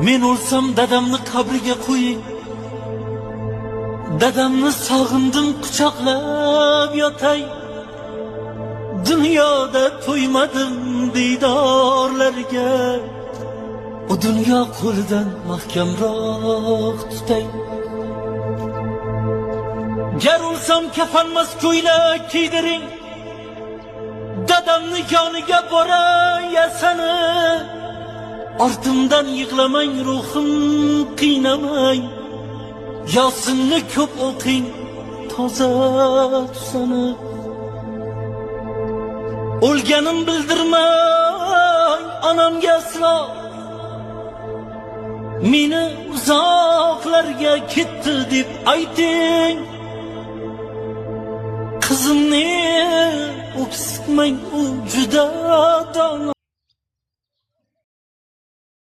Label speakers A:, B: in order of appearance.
A: Men o'lsam dadamni qabriga qo'ying. Dadamni sog'indim, quchoqlab yotay. Dunyoda to'ymadim diydorlarga. O dunyo qo'lidan mahkamroq tutay. Gar o'lsam kafanmas ko'ylak kiydiring. Dadamni yoniga boray yasani. Ortimdan yig'lamang, ruhim qiynamang. Yosinni ko'p o'qing, toza tusanib. O'lganim bildirmang onamga aslo. Meni uzoqlarga ketdi deb ayting. Qizimni o'ksitmang, u juda dono.